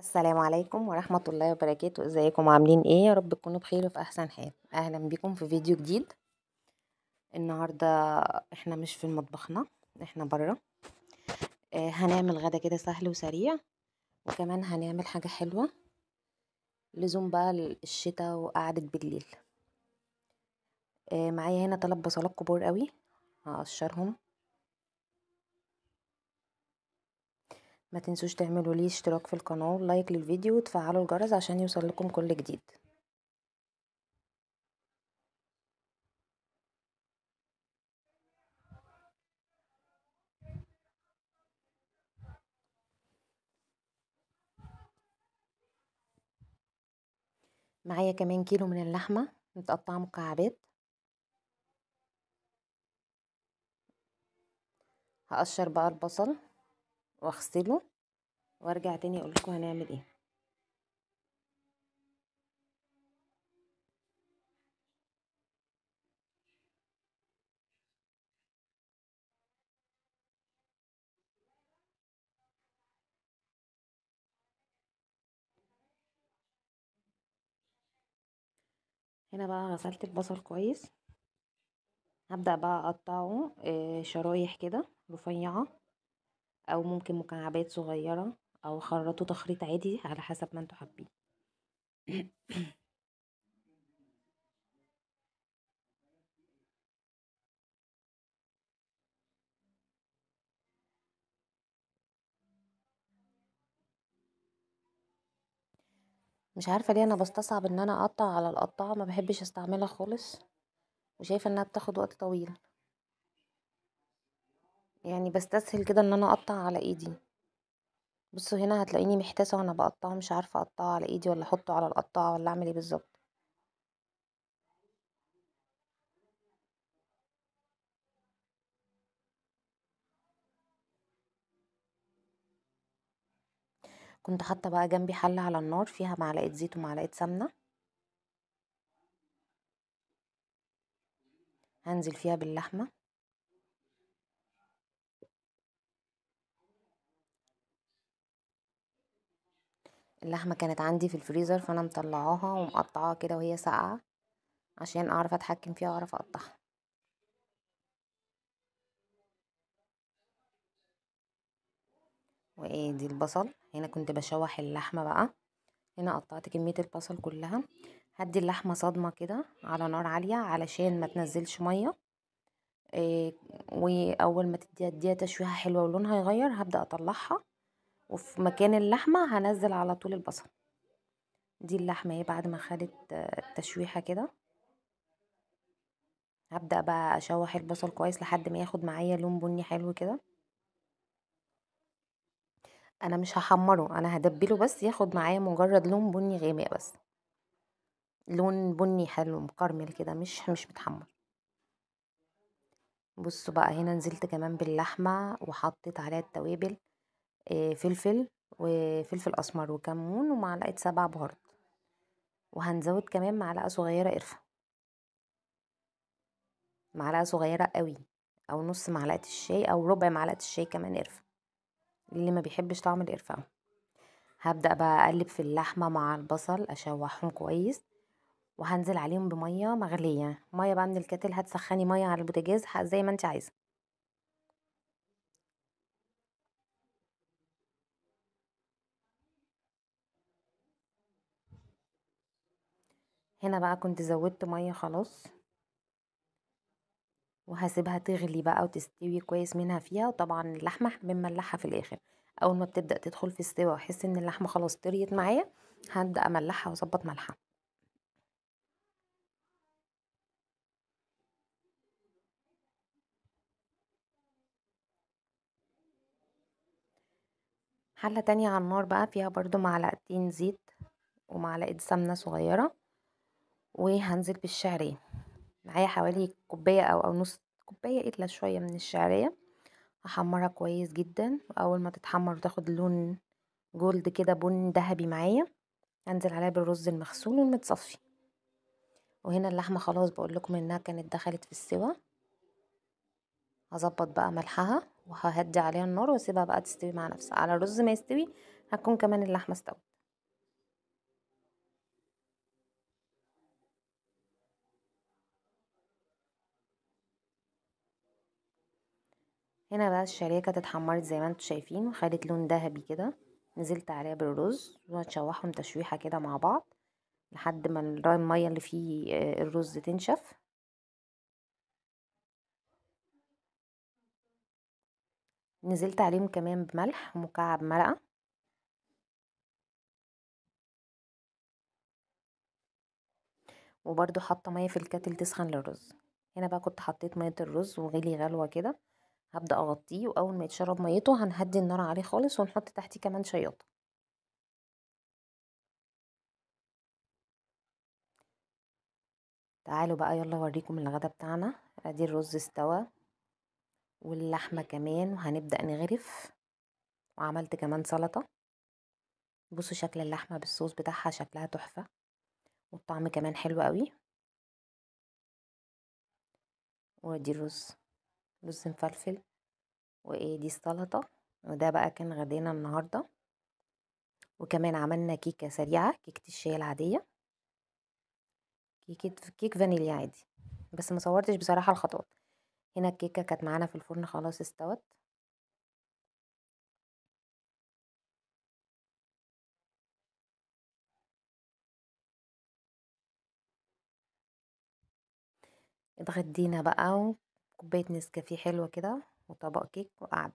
السلام عليكم ورحمة الله وبركاته. ازيكم عاملين ايه؟ يا رب تكونوا بخير وفي احسن حال. اهلا بكم في فيديو جديد. النهاردة احنا مش في مطبخنا، احنا برا. هنعمل غدا كده سهل وسريع، وكمان هنعمل حاجة حلوة لزوم بقى الشتاء وقعدة بالليل. معايا هنا 3 بصلات كبار قوي هقشرهم. ما تنسوش تعملوا لي اشتراك في القناة ولايك للفيديو وتفعلوا الجرس عشان يوصل لكم كل جديد. معايا كمان كيلو من اللحمة متقطعة مكعبات، هقشر بقى البصل واغسله وارجع تاني اقول لكم هنعمل ايه. هنا بقى غسلت البصل كويس، هبدأ بقى اقطعه شرايح كده رفيعة، او ممكن مكعبات صغيرة، او خرطه تخريط عادي على حسب ما انتوا حابين. مش عارفة ليه انا بستصعب ان انا اقطع على القطاعة، ما بحبش استعملها خالص، وشايفة انها بتاخد وقت طويل، يعني بستسهل كده ان انا اقطع على ايدي. بصوا هنا هتلاقيني محتاسه وانا بقطعه، مش عارفه اقطعه على ايدي ولا احطه على القطاعه ولا اعمل ايه بالظبط. كنت حاطه بقى جنبي حله على النار فيها معلقه زيت ومعلقة سمنه، هنزل فيها باللحمه. اللحمة كانت عندي في الفريزر، فانا مطلعاها ومقطعاها كده وهي ساقعه عشان اعرف اتحكم فيها واعرف اقطعها. وادي البصل، هنا كنت بشوح اللحمة بقى، هنا قطعت كمية البصل كلها. هدي اللحمة صدمة كده على نار عالية علشان ما تنزلش مية، واول ما تديها تشويحه حلوة ولونها يغير هبدا اطلعها، وفي مكان اللحمة هنزل على طول البصل. دي اللحمة اهي بعد ما خدت التشويحه كده، هبدا بقى اشوح البصل كويس لحد ما ياخد معايا لون بني حلو كده. انا مش هحمره، انا هدبله بس ياخد معايا مجرد لون بني غامق بس، لون بني حلو مكرمل كده، مش متحمر. بصوا بقى هنا نزلت كمان باللحمه وحطيت عليها التوابل، فلفل وفلفل اسمر وكمون ومعلقة 7 بهارات، وهنزود كمان معلقه صغيرة قرفه، معلقه صغيرة قوي او نص معلقه الشاي او ربع معلقه الشاي كمان قرفه اللي ما بيحبش طعم القرفه. هبدا بقى اقلب في اللحمة مع البصل، اشوحهم كويس، وهنزل عليهم بميه مغليه، مية بقى من الكاتل، هتسخني مية على البوتاجاز زي ما انت عايزه. هنا بقى كنت زودت مية خلاص، وهسيبها تغلي بقى وتستوي كويس منها فيها. وطبعا اللحمة بنملحها في الاخر، اول ما بتبدا تدخل في السوا واحس ان اللحمة خلاص طريت معايا هبدا املحها واظبط ملحها. حله تانية على النار بقى فيها برضو معلقتين زيت ومعلقة سمنه صغيرة، وهنزل بالشعريه. معايا حوالي كوباية او نص كوباية الا شوية من الشعرية، هحمرها كويس جدا، واول ما تتحمر وتاخد لون جولد كده بن ذهبي معايا هنزل عليها بالرز المغسول والمتصفي. وهنا اللحمة خلاص بقول لكم انها كانت دخلت في السوا، هظبط بقى ملحها وههدي عليها النار واسيبها بقى تستوي مع نفسها. على الرز ما يستوي هتكون كمان اللحمة استوت. هنا بقى الشعرية كانت اتحمرت زي ما انتم شايفين وخدت لون ذهبي كده. نزلت عليها بالرز وهتشوحهم تشويحه كده مع بعض لحد ما المية اللي فيه الرز تنشف. نزلت عليهم كمان بملح ومكعب مرقه. وبرده حاطه مية في الكاتل تسخن للرز. هنا بقى كنت حطيت مية الرز وغلي غلوه كده. هبدا اغطيه، واول ما يتشرب ميته هنهدي النار عليه خالص، ونحط تحتيه كمان شياطه. تعالوا بقى يلا اوريكم الغدا بتاعنا. ادي الرز استوى واللحمة كمان، وهنبدا نغرف. وعملت كمان سلطة. بصوا شكل اللحمة بالصوص بتاعها، شكلها تحفة والطعم كمان حلو قوي. وادي الرز، رز مفلفل، وايه دي السلطة. وده بقى كان غدينا النهارده. وكمان عملنا كيكة سريعة، كيكة الشاي العادية، كيك فانيليا عادي، بس ما صورتش بصراحة الخطوات. هنا الكيكه كانت معانا في الفرن خلاص استوت. اتغدينا بقى، وكوبايه نسكافيه حلوة كده، وطبق كيك، وقعد.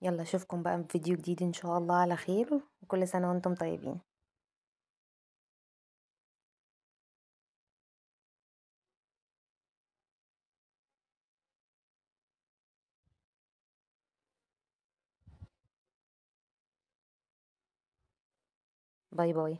يلا اشوفكم بقى في فيديو جديد ان شاء الله على خير، وكل سنة وانتم طيبين. bye bye.